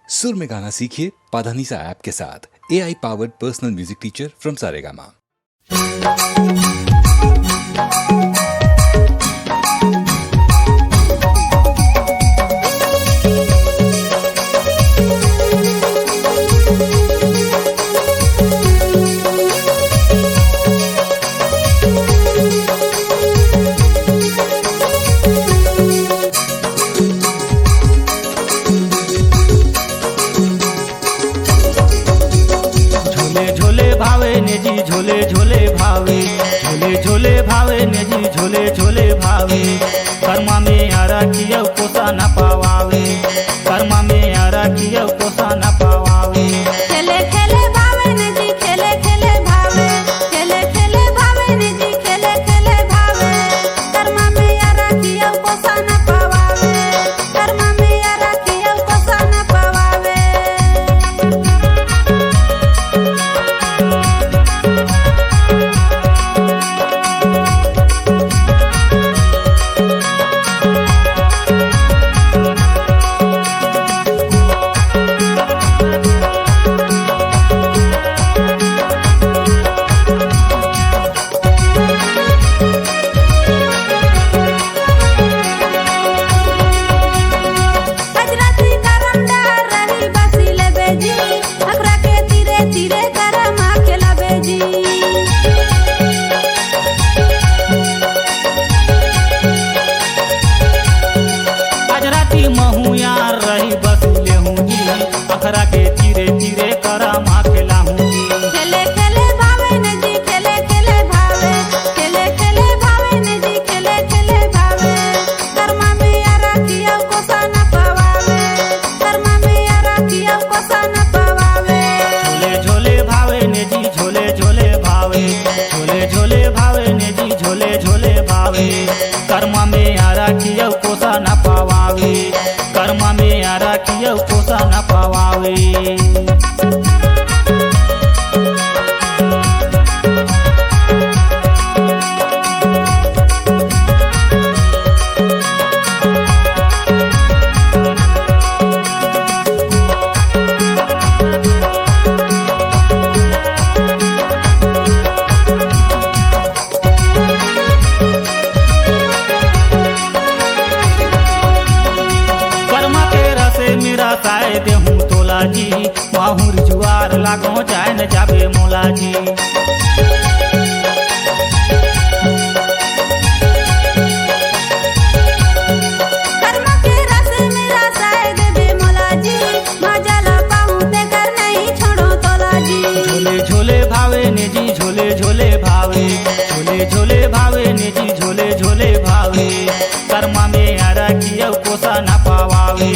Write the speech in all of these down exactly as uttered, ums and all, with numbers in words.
सुर में गाना सीखिए पाधानीसा ऐप के साथ। A I powered personal music teacher from Saregama. झोले झोले भावे ने जी, झोले झोले भावे, झोले झोले भावे ने जी, झोले झोले भावे। करमा में आरा किया कोसा न पावावे, करमा में आरा किया कोसा न पावावे। खेले खेले भावे ने जी, खेले खेले भावे, खेले खेले भावे ने जी, खेले खेले भावे। करमा में आरा किया कोसा न पावावे, करमा में आरा किया कोसा न पावावे। अजरती करम डार रही बसी लेबे जी, अखरा के तीरे तीरे करम आके लबे जी। अजरती महू यार रही बसी लेहूं जी, अखरा के तीरे तीरे करम आके लाहूं जी। खेले खेले भावे ने जी, खेले खेले भावे, खेले खेले भावे ने जी, खेले खेले भावे। करमा में आरा किया कोसा न पावावे, करमा में आरा किया कोसा न पावावे। झोले झोले भावे ने जी, झोले झोले भावे, झोले झोले भावे ने जी, झोले झोले भावे। करमा में आरा किया कोसा न पावावे, करमा में आरा किया कोसा न पावावे। करमा के रसे मेरा साय देहूं तोला जी, माहुर जुआर लागो जाए न जाबे मोला जी। करमा के रसे मेरा साय देबे मोला जी, मजा ला पाहूं तेकर नहीं छोड़ो तोला जी। झोले झोले भावे ने जी, झोले झोले भावे, झोले झोले भावे ने जी, झोले झोले भावे। करमा में आरा किया कोसा न पावावे,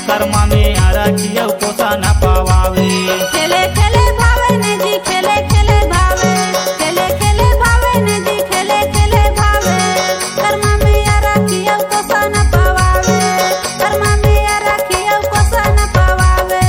करमा में आरा किया कोसा न पावावे। खेले खेले भावे ने जी, खेले खेले भावे, खेले खेले भावे ने जी, खेले खेले भावे। करमा में आरा किया कोसा न पावावे, करमा में आरा किया कोसा न पावावे।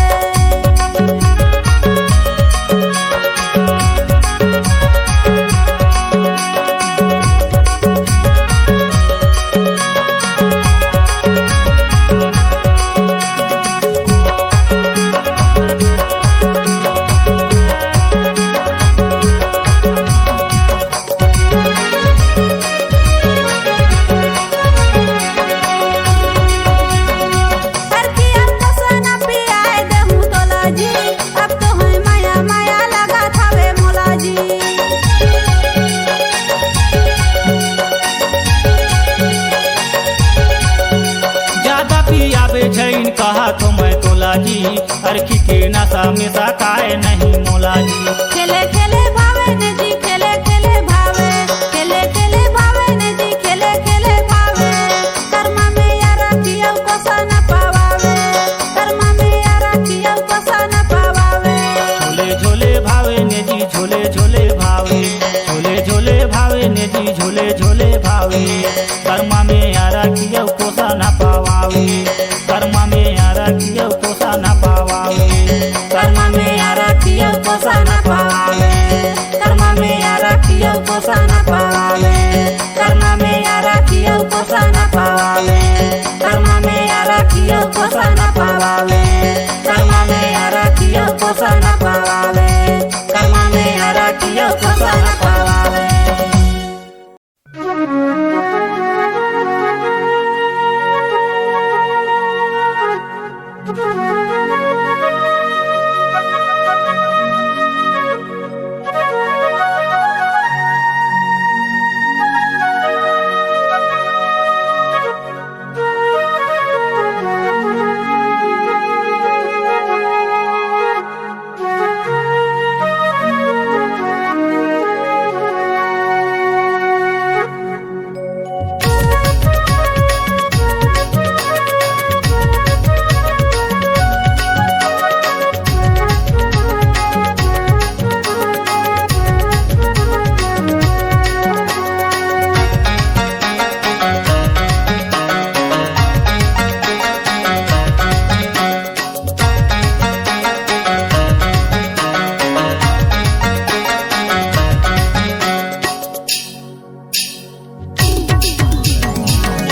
अरखिया कोसा न पियाए देहूं तोला जी, अब तो है माया माया लगा थावे मोला जी। ज्यादा पियाबे झैन कहा तो मैं तोला जी, अरखी के नशा में सताए नहीं मोला जी। खेले खेले भावे ने जी, खेले खेले भावे, खेले खेले भावे ने जी, खेले खेले भावे। करमा में आरा किया कोसा न पावावे, करमा में आरा किया कोसा न पावावे। झोले झोले भावे ने जी, झोले झोले भावे, झोले झोले भावे ने जी, झोले झोले भावे। करमा में आरा किया कोसा न पावावे, करमा में आरा किया कोसा न पावावे। करमा में सना पावावे, कलमा में आरा कियो तो सना पावावे।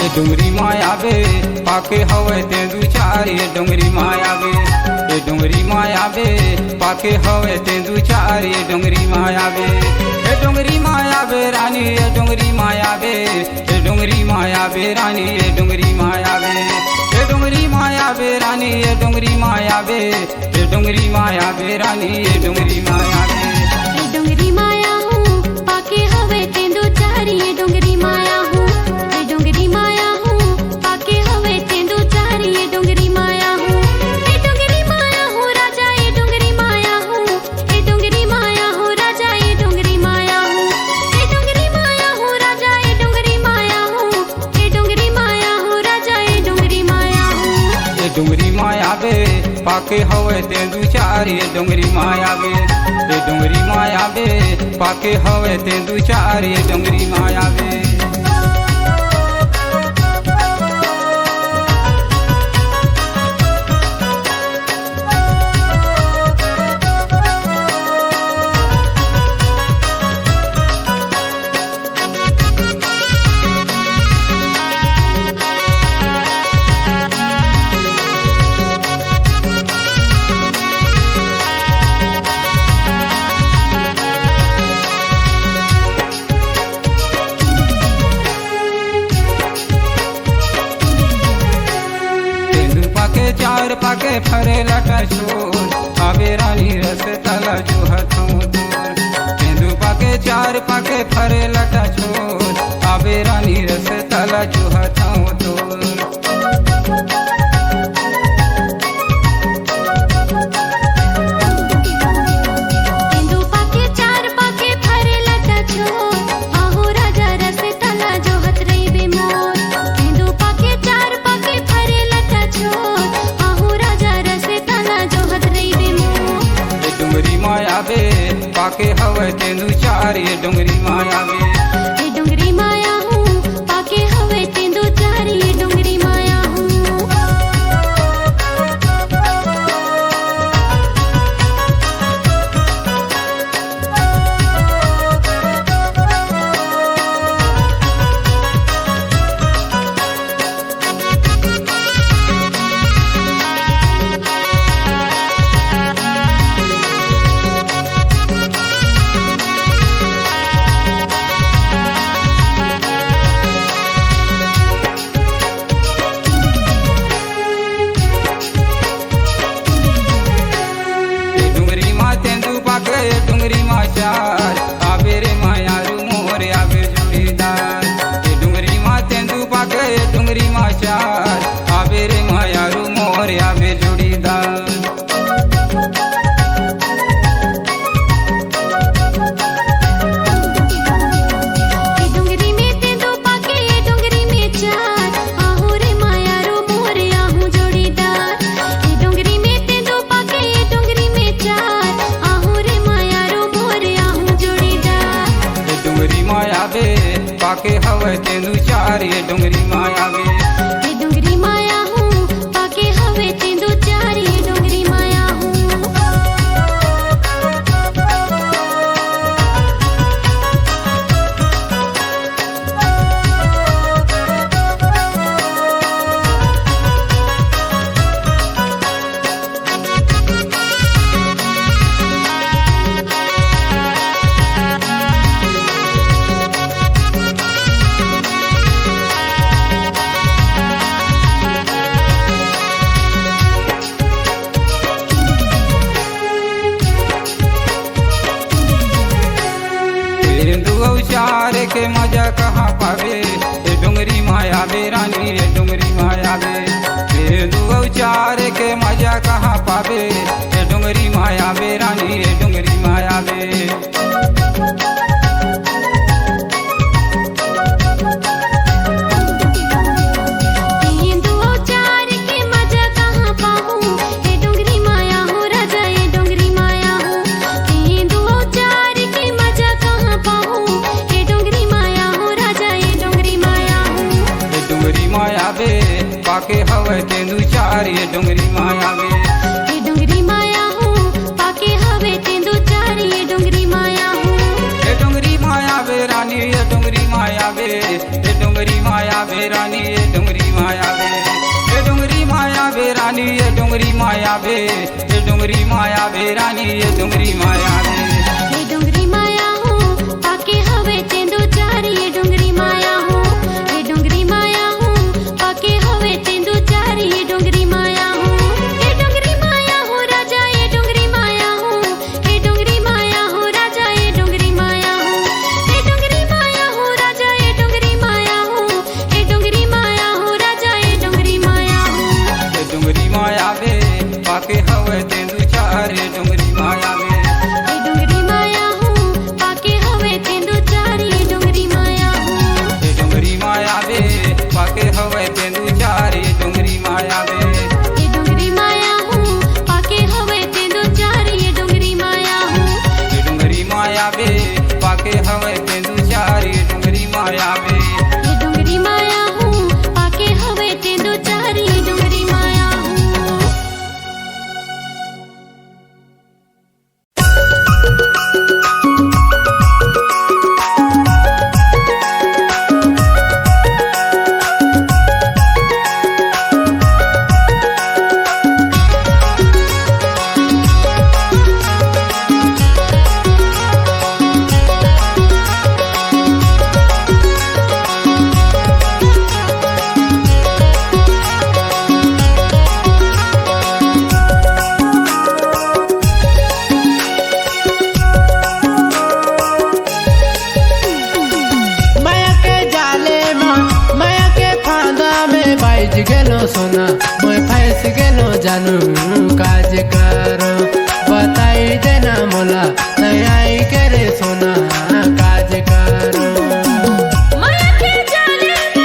ए डोंगरी माया बे, पाके हवय तेंदू चार, ए डोंगरी माया बे, ए डोंगरी माया बे, पाके हवय तेंदू चार, ए डोंगरी माया बे, ए डोंगरी माया बे रानी, ए डोंगरी माया बे, ए डोंगरी माया बे रानी, ए डोंगरी माया बे, ए डोंगरी माया बे रानी, ए डोंगरी माया बे, ए डोंगरी माया बे रानी, ए डोंगरी माया बे। ए डोंगरी माया हूँ, पाके हवे तेंदू चारी, ए डोंगरी माया हूँ, ए डोंगरी माया हूँ, पाके हवे तेंदू चारी, ए डोंगरी माया हूँ, ए डोंगरी माया हूँ, राजा, ए डोंगरी माया हूँ, ए डोंगरी माया हूँ, राजा, ए डोंगरी माया हूँ, ए डोंगरी माया हूँ, राजा, ए डोंगरी माया हूँ, ए डोंगरी माया हूँ, राजा, ए डोंगरी माया हूँ। ए डोंगरी माया बे, पाके हवे तेंदू चार, ए डोंगरी माया बे, ए डोंगरी माया बे, पाके हवे तेंदू चार, ए डोंगरी माया बे। तेंदू पाके चार पाके फरे लटा छोर, आबे रानी रस तला जो हथों दूर। तेंदू पाके चार पाके फरे लटा छोर, आबे रानी रस तला जो हथों दूर। तेंदू पाके चार पाके फरे लटा छोर, आहो राजा रस तला जो हत रहिबे मोर। तेंदू पाके चार पाके फरे लटा छोर, आहो राजा रस तला जो हत रहिबे मोर। ए डोंगरी माया बे, पाके हवे तेंदू चार, ए डोंगरी माया बे। ए डोंगरी माया हूँ, पाके हवे तेंदू चार, ए डोंगरी माया हूँ। ए डोंगरी मा तेंदू पाके, ए डोंगरी मा चार, आबे रे मायारू मोर, आबे जोड़ीदार। ए डोंगरी मा तेंदू पाके, ए डोंगरी मा चार, आबे रे मायारू मोर, आबे जोड़ीदार। ए डोंगरी में तेंदू पाके, ए डोंगरी में चार, आहू रे मायारू मोर, आहू जोड़ीदार। ए डोंगरी में तेंदू पाके, ए डोंगरी में चार, आहू रे मायारू मोर, आहू जोड़ीदार। ए डोंगरी माया बे, पाके हवे तेंदू चार, ए डोंगरी माया बे। ए डोंगरी माया हूँ, पाके हवे तेंदू चार, ए डोंगरी माया हूँ। के मजा कहाँ पाबे, ए डोंगरी माया बे रानी, ए डोंगरी माया बे। तेंदू अउ चार के मजा कहाँ पाबे, ए डोंगरी माया बे रानी, ए डोंगरी माया बे। तेंदू अउ चार के मजा कहाँ पाहूँ, ए डोंगरी माया हो राजा, ए डोंगरी माया हो। तेंदू अउ चार के मजा कहाँ पाहूँ, ए डोंगरी माया हो राजा, ए डोंगरी माया हो। ए डोंगरी माया बे, पाके हवय तेंदू चार, ए डोंगरी माया बे। ए डोंगरी माया हो, पाके हवय तेंदू चार, ए डोंगरी माया हो। ए डोंगरी माया बे रानी, ए डोंगरी माया बे, ए डोंगरी माया बे रानी, ए डोंगरी माया बे। ए डोंगरी माया बे रानी, ए डोंगरी माया बे, ए डोंगरी माया बे रानी, ए डोंगरी माया बे। ए डोंगरी माया हो, पाके हवय तेंदू चार, ए डोंगरी माया हो। ए डोंगरी माया हो, पाके हवय तेंदू चार, ए डोंगरी माया हो। ए डोंगरी माया हो राजा, ए डोंगरी माया हो। ए डोंगरी माया हो राजा, ए डोंगरी माया हो। ए डोंगरी माया हो राजा, ए डोंगरी माया हो। ए डोंगरी माया हो राजा, ए डोंगरी माया हो। ए डोंगरी माया बे, पाके हवय तेंदू चार, ए डोंगरी माया बे। ए डोंगरी माया हो, पाके हवय तेंदू चार, ए डोंगरी माया हो। ए डोंगरी माया बे, पाके हवय तेंदू चार, ए डोंगरी माया बे। ए डोंगरी माया हो, पाके हवय तेंदू चार, ए डोंगरी माया हो। ए डोंगरी माया बे, पाके हवय तेंदू चार, ए डोंगरी माया बे। ए डोंगरी माया हो, पाके हवय तेंदू चार, ए डोंगरी माया हो। मया के जाले म, मया के फांदा में बाइज गेलो सोना, मोय फंस गेलो जानू, काज करो, बताई देना मोला, तैयारी करे सोना, काज करो। मया के जाले म,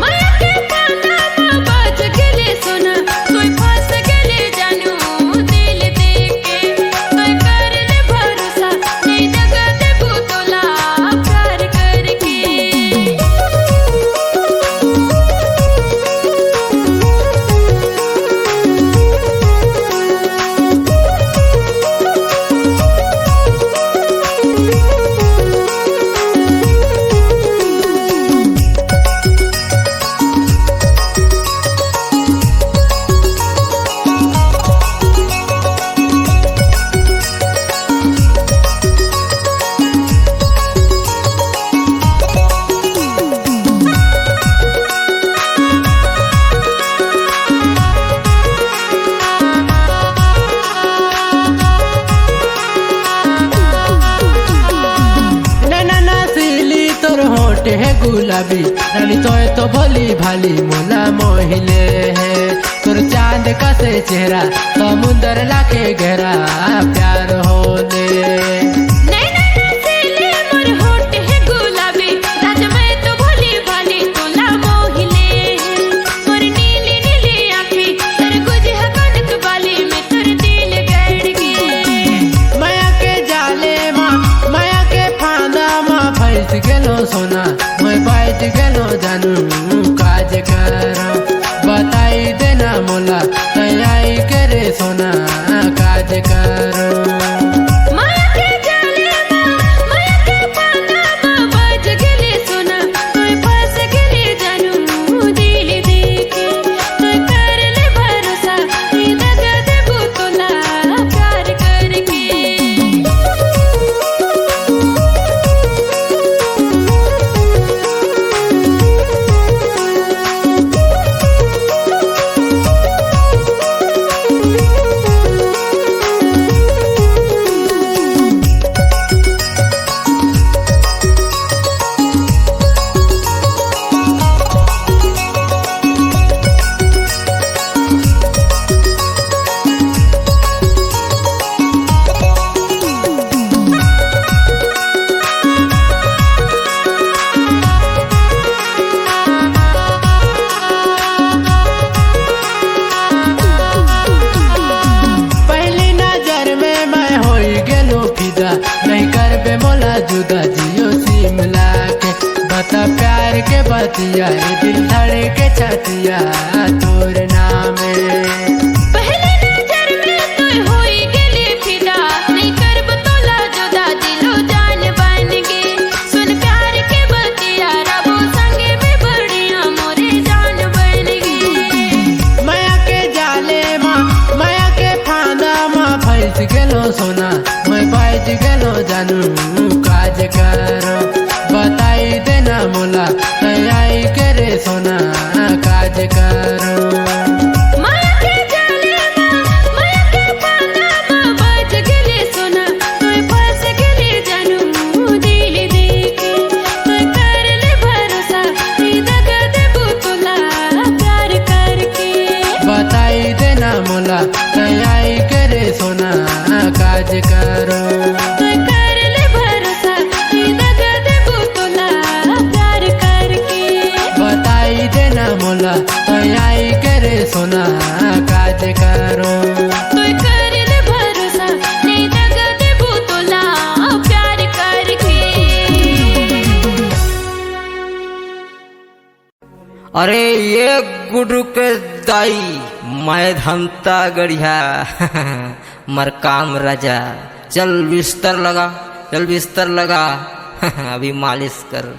मया के फांदा म बाइज गेले सोना, तोय फंस गेले जानू, दिल देके तोय कर ले भरोसा, नइ दगा देबू तोला प्यार करके। नैना नसीली तोर होंठ हे गुलाबी, रानी तोय तो भोली भाली मोला मोहिले हे। तोर चांद कसे चेहरा, समुंदर लाखे गहरा, प्यार होले। नैना नसीली मोर होंठ हे गुलाबी, राजा मैं तो भोली भाली तोला मोहिले। मोर नीली नीली आँखी, तरबूज ह कनक बाली में तोर दिल गड़ गे। मया के जाले मा, मया के फांदा मा फंस गेलो सोना, मैं बाइज गेलो जानू, काज करो, बताई देना मोला, तैयारी करे सोना, काज करो। मया के जाले मा, मया के फांदा मा बाइज गेले सोना, तोय फंस गेले जानू, दिल देके तोय कर ले भरोसा, नइ दगा देबू तोला प्यार करके। यार दिल धड़के छतिया तोर नाम। पहले नजर में तोय होई गेले फिदा, नहीं करब तोला जुदा दिलो जान बन गे। सुन प्यार के बतिया रबो संगे में बढ़िया मोरे जान बन गे। मया के जाले मा, मया के फांदा मा फंस गेलो सोना, मैं बाज गेलो जानू काज करो। बताई देना मोला, तैयारी करे सोना, काज करो। माया के जाले मा, माया के पाना मा बज गेले सोना, तोय फंस गेले जानू दिल देके। तोय कर ले भरोसा, ई दगा देबू तोला प्यार करके। बताई देना मोला, तैयारी करे सोना, काज करो। तोय कर ले भरोसा, ई दगा देबू तोला प्यार करके। बताई देना मोला, तैयारी करे सोना, काज करो। तोय कर ले भरोसा, नहीं दगा देबू तोला प्यार करके। अरे ये गुडरू के दाई, मैं धमता गड़िया, मर काम राजा, चल बिस्तर लगा, चल बिस्तर लगा, अभी मालिश कर।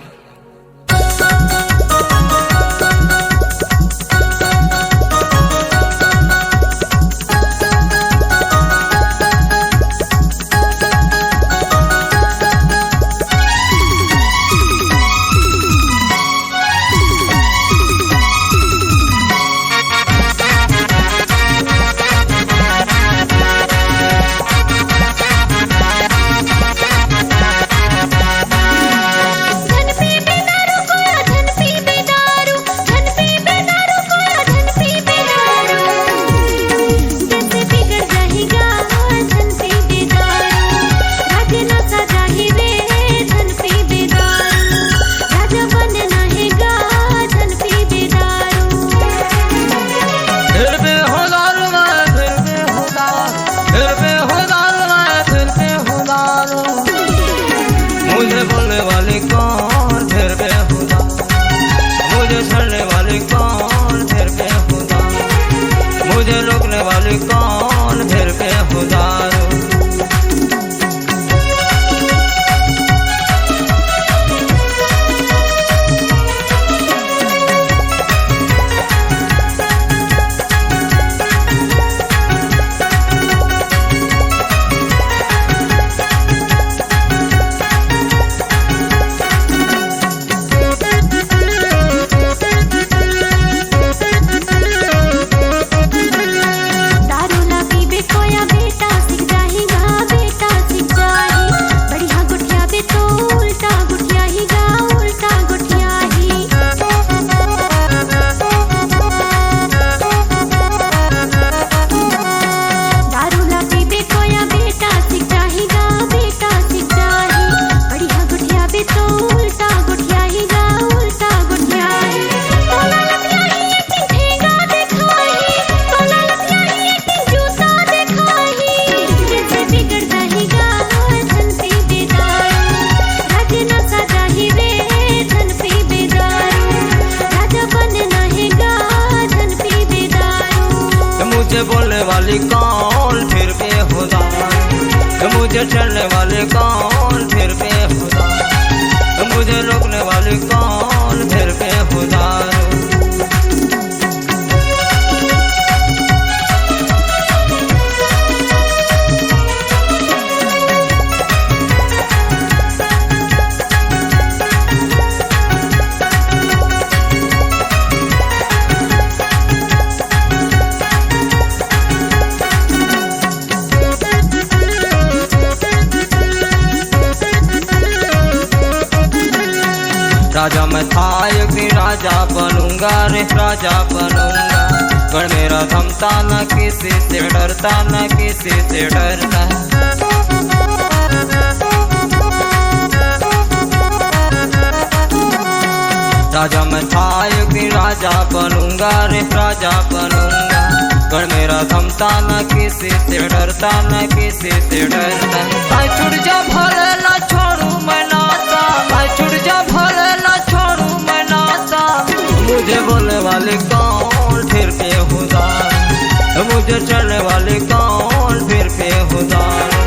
मुझे बोलने वाली कौन फिर पे हूँ दारू, मुझे चढ़ने वाली कौन फिर पे हूँ दारू,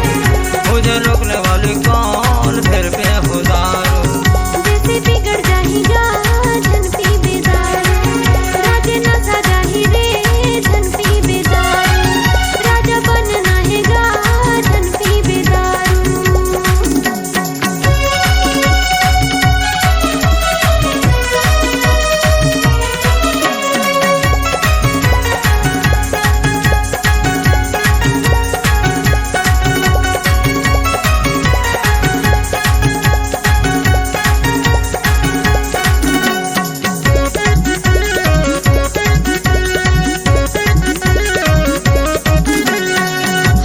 मुझे रोकने वाली कौन फिर पे हूँ दारू। जैसे बिगड़ जाही गा झन पीबे दारू, राजे नसा जाही रे झन पीबे दारू, राजा बनना हे गा झन पीबे दारू।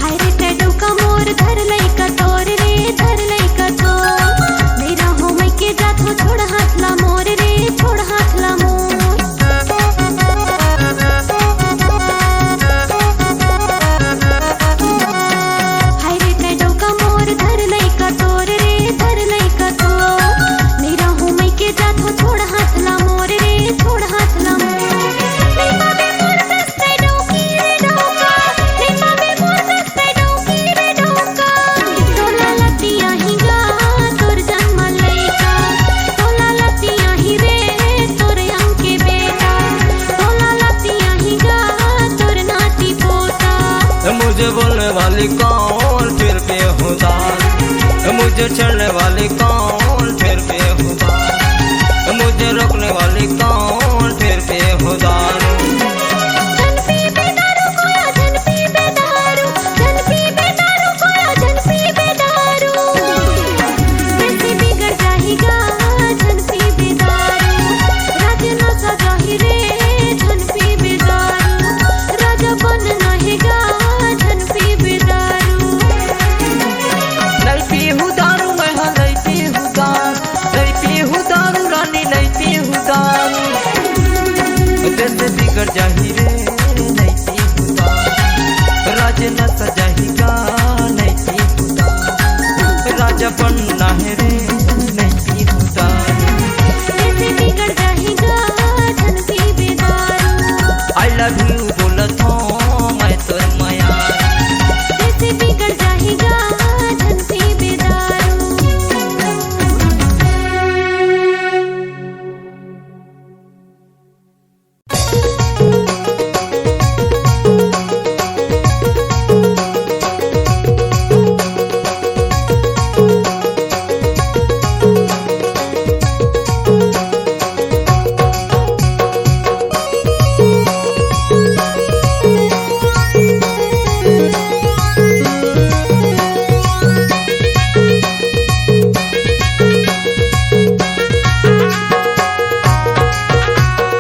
हाय रे ते डौका मोर, धर लइका तोर रे, धर लइका तोर। मेरा हो मइके जाथो, छोड़ हाथ ला मोर रे, छोड़ हाथ ला मोर। हाय रे ते डौका मोर, धर लइका तोर रे, धर लइका तोर। मेरा हो मइके जाथो, छोड़ हाथ ला मोर रे, छोड़ हाथ ला मोर। लइका बे मोर कस मुझे बोलने वाली कौन फिर पे हूँ दारू, मुझे छेड़ने वाली कौन फिर पे हूँ दारू, मुझे रोकने वाली कौन फिर पे हूँ दारू। झन पीबे दारू कोया, झन पीबे दारू, झन पीबे दारू कोया, झन पीबे दारू। जैसे बिगड़ जाही गा, झन पीबे दारू। राजे नसा जाही रे, झन पीबे दारू। राजा बनना हे गा, झन पीबे दारू। नइ पीहू दारू मैं हा, नइ पीहू दारू, नइ पीहू दारू रानी, नइ पीहू दारू। जैसे बिगड़ जाही रे, नइ पीहू दारू। राजे नसा जाही गा, नइ पीहू दारू। राजा बनना हे रे, नइ पीहू दारू। जैसे बिगड़ जाही गा, झन पीबे दारू। I love you बोलत हूँ मैं तोर मया। जैसे बिगड़ जाही गा, झन पीबे दारू।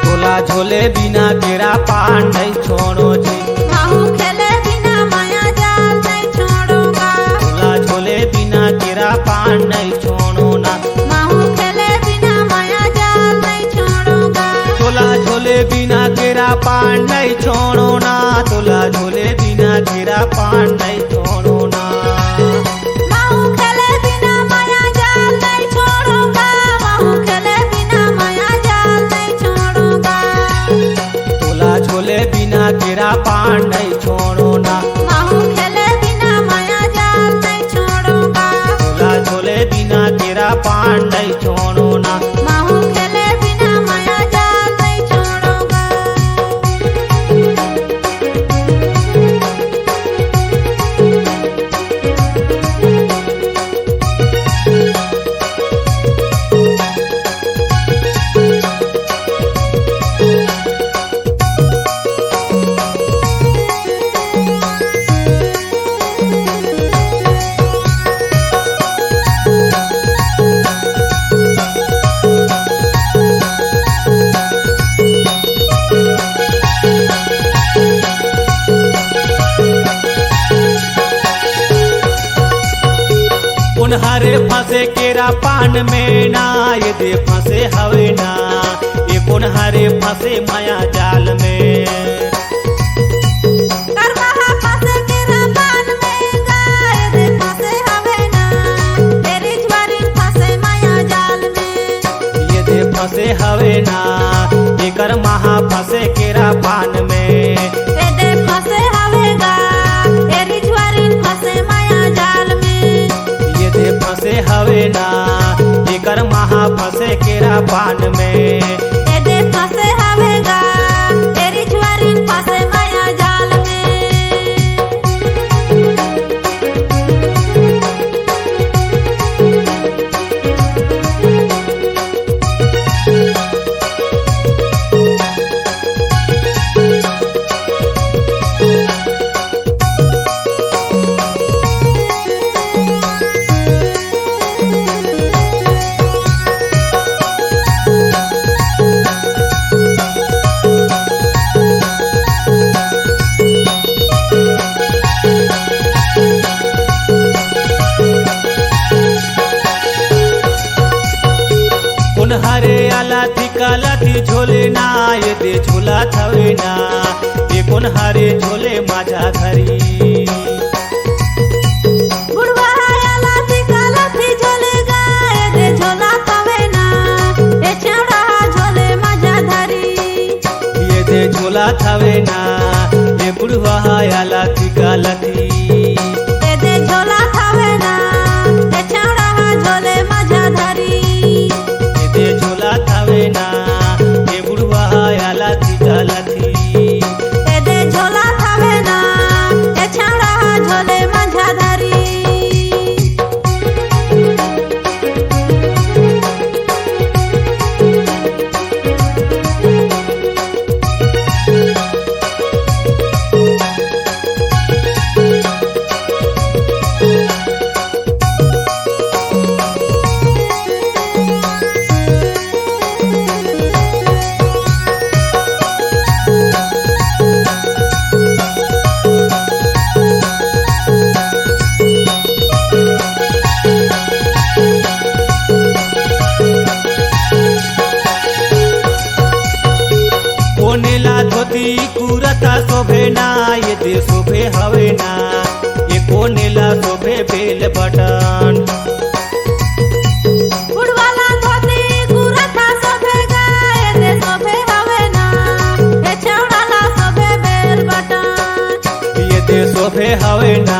तोला झोले बिना केरा पान नइ छोड़ों जी। महूँ खेले बिना मया जाल नइ छोड़ों गा। तोला झोले बिना केरा पान नइ छोड़ों ना। महूँ खेले बिना मया जाल नइ छोड़ों गा। तोला झोले बिना केरा पान नइ छोड़ों ना। तोला झोले बिना केरा पान नइ छोड़ों ना। महूँ खेले बिना मया जाल नइ छोड़ों गा। महूँ खेले बिना मया जाल नइ छोड़ों गा। तोला झोले बिना केरा पान नइ छोड़ों ना। महूँ खेले बिना मया जाल नइ छोड़ों गा। तोला झोले बिना केरा पान नइ छोड़ों ना। महूँ खेले बिना मया जाल नइ छोड़ों गा। कोन हरे फंसे केरा पान में ना, ये दे फंसे हवे ना, ये कोन हरे फंसे मया जाल में। करमहा फंसे केरा पान में गा, ये दे फंसे हवे ना, ये रिझवारी फंसे मया जाल में। ये दे फंसे हवे ना, एकर ना, एकर माँ फंसे केरा पान में। ए दे फंसे हवे गा, ए रिछवारिन फंसे माया जाल में। कोन हरे आला थी काला थी झोले ना, ये दे झोला थवे ना, ये कोन हरे झोले माझा धरी। बुढ़वा आला थी काला थी झोले गा, ये दे झोला थवे ना, ये छेवड़ा झोले माझा धरी। ये दे झोला थवे ना, ये बुढ़वा आला थी काला थी। ए दे झोला थवे ना, ए छेवड़ा हा झोले माझा धरी। ए दे झोला थवे ना, ए बुढ़वा आला थी काला थी। ए दे झोला थवे ना, ए छेवड़ा हा झोले माझा धरी। कोने ला धोती कुरता शोभे ना, ये दे शोभे हवे ना, ये कोने ला शोभे बेल बटन। बुढ़वाला धोती कुरता शोभे गा, ये दे शोभे हवे ना, ये छेवड़ाला शोभे बेल बटन। ये दे शोभे हवे ना,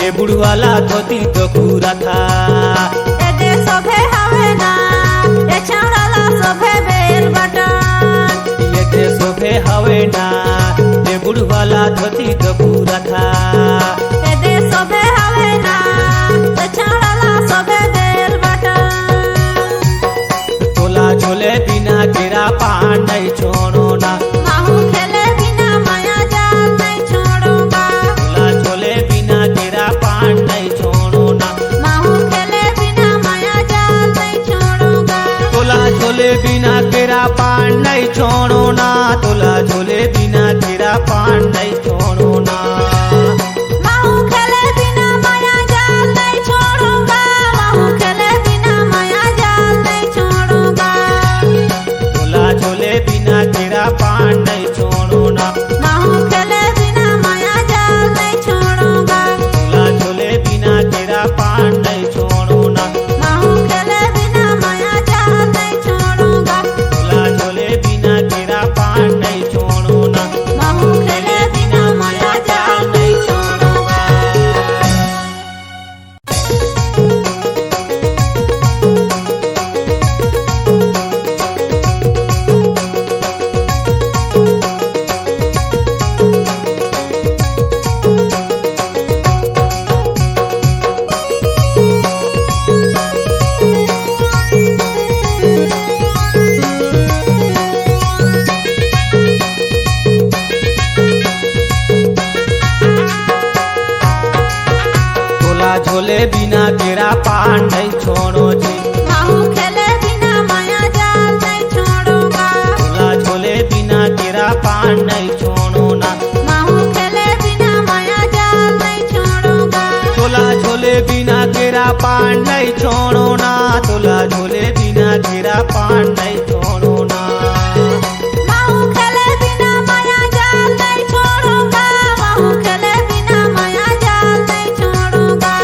ये बुढ़वाला धोती तो कुरता। ए दे शोभे हवे ना, ए छेवड़ाला शोभे बेल बटन। ये दे शोभे हवे ना, ये बुढ़वाला धोती तो कुरता। ए दे शोभे हवे ना, ए छेवड़ाला शोभे बेल बटन। तोला झोले बिना केरा पान नहीं छोड़ो ना। महू खेले बिना माया जाल नहीं छोड़ो गा। तोला झोले बिना केरा पान नहीं छोड़ो ना। महू खेले बिना माया जाल नहीं छोड़ो गा। तोला झोले बिना केरा पान नहीं छोड़ो ना। तोला झोले बिना केरा पान नहीं छोड़ो ना। महू खेले बिना माया जाल नहीं छोड़ो गा। महू खेले बिना माया जाल नहीं छोड़ो गा। तोला झोले बिना केरा पान नहीं छोड़ो ना। महू खेले बिना माया जाल नहीं छोड़ो गा। तोला झोले बिना केरा पान नहीं छोड़ो ना। महू खेले बिना माया जाल नहीं छोड़ो गा। तोला झोले बिना केरा पान नहीं छोड़ो ना। महू खेले बिना माया जाल नहीं छोड़ो गा। तोला झोले बिना केरा पान नहीं छोड़ो जी। महू खेले बिना माया जाल नहीं छोड़ो गा। तोला झोले बिना केरा पान नहीं छोड़ो ना। महू खेले बिना माया जाल नहीं छोड़ो गा। तोला झोले बिना केरा पान नहीं छोड़ो ना। तोला झोले बिना केरा पान नहीं छोड़ो ना। महू खेले बिना माया जाल नहीं छोड़ो गा। महू खेले बिना माया जाल नहीं छोड़ो गा।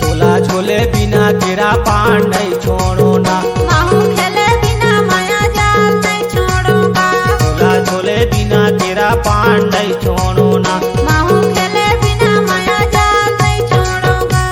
तोला झोले बिना केरा पान नहीं छोड़ो ना। महू खेले बिना माया जाल नहीं छोड़ो गा। तोला झोले बिना केरा पान नहीं छोड़ो ना। महू खेले बिना माया जाल नहीं छोड़ो गा।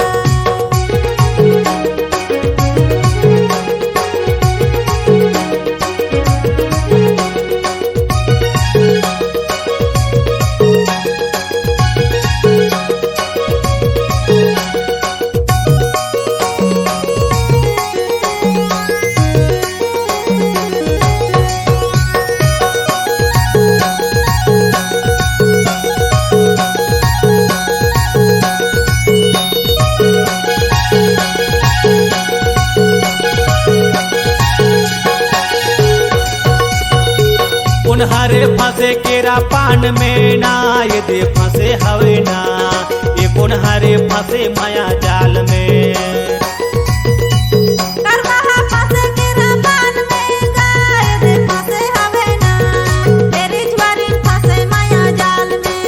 में ना, ये दे फंसे हवे ना, ये कोन हरे फंसे माया जाल में। करवा हा फंसे केरा पान में गा, ये दे फंसे हवे ना, ये रिझवारिन फंसे माया जाल में।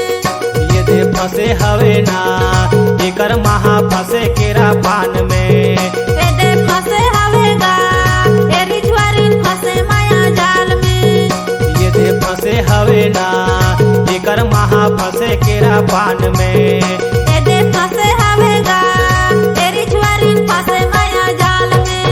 ये दे फंसे हवे ना, एकर महा फंसे केरा पान में। ये दे फंसे हवे गा, ये रिझवारिन फंसे माया जाल में। ये दे फंसे हवे ना, एकर महा फंसे केरा पान में। ये दे फंसे हवे गा, ये रिझवारिन फंसे माया जाल में।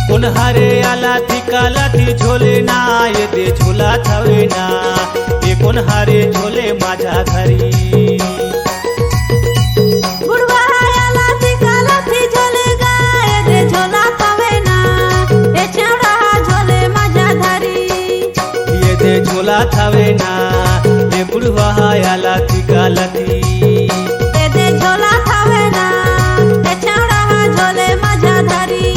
कोन हरे आला थी काला थी झोले ना, ये दे झोला थवे ना, ये कोन हरे झोले माझा धरी। बुढ़वा आला थी काला थी झोले गा, ये दे झोला थवे ना, ये छेवड़ा झोले माझा धरी। ये दे झोला थवे ना, ये बुढ़वा आला थी काला थी। ये दे झोला थवे ना, ये छेवड़ा झोले माझा धरी।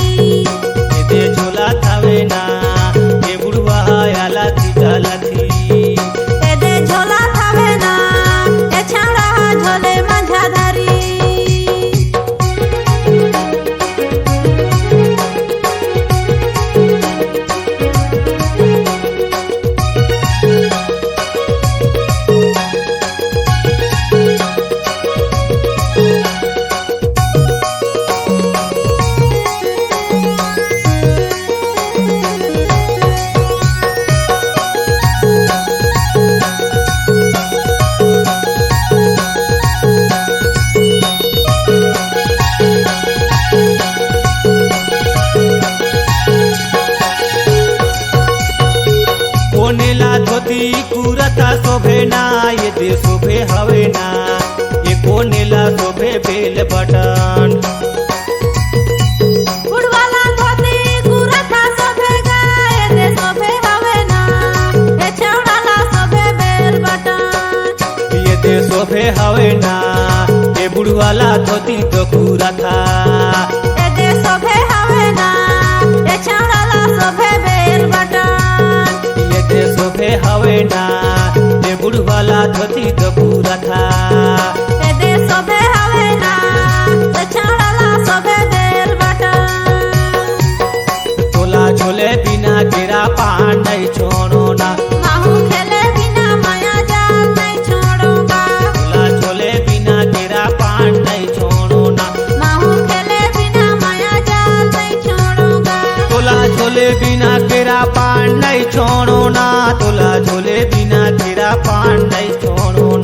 ये दे झोला थवे ना, ये बुढ़वा आला थी काला थी। ये दे झोला थवे ना, ये छेवड़ा झोले माझा धरी। कोने ला धोती कुरता शोभे ना, ये दे शोभे हवे ना, ये कोने ला शोभे बेल बटन। बुढ़वा ला धोती कुरता शोभे गा, ये दे शोभे हवे ना, ये छेवड़ा ला शोभे बेल बटन। ये दे शोभे हवे ना, ये बुढ़वा ला धोती तो कुरता। ये दे शोभे हवे ना, ये छेवड़ा ला शोभे बेल बटन। ये दे शोभे हवे ना, ये बुढ़वा ला धोती तो कुरता। ये दे शोभे हवे ना, ये छेवड़ा ला शोभे बेल बटन। तोला झोले बिना केरा पान नहीं छोड़ो ना। महू खेले बिना माया जाल नहीं छोड़ो गा। तोला झोले बिना केरा पान नहीं छोड़ो ना। महू खेले बिना माया जाल नहीं छोड़ो गा। तोला झोले बिना केरा पान नहीं छोड़ो ना। तोला झोले बिना केरा पान नहीं छोड़ो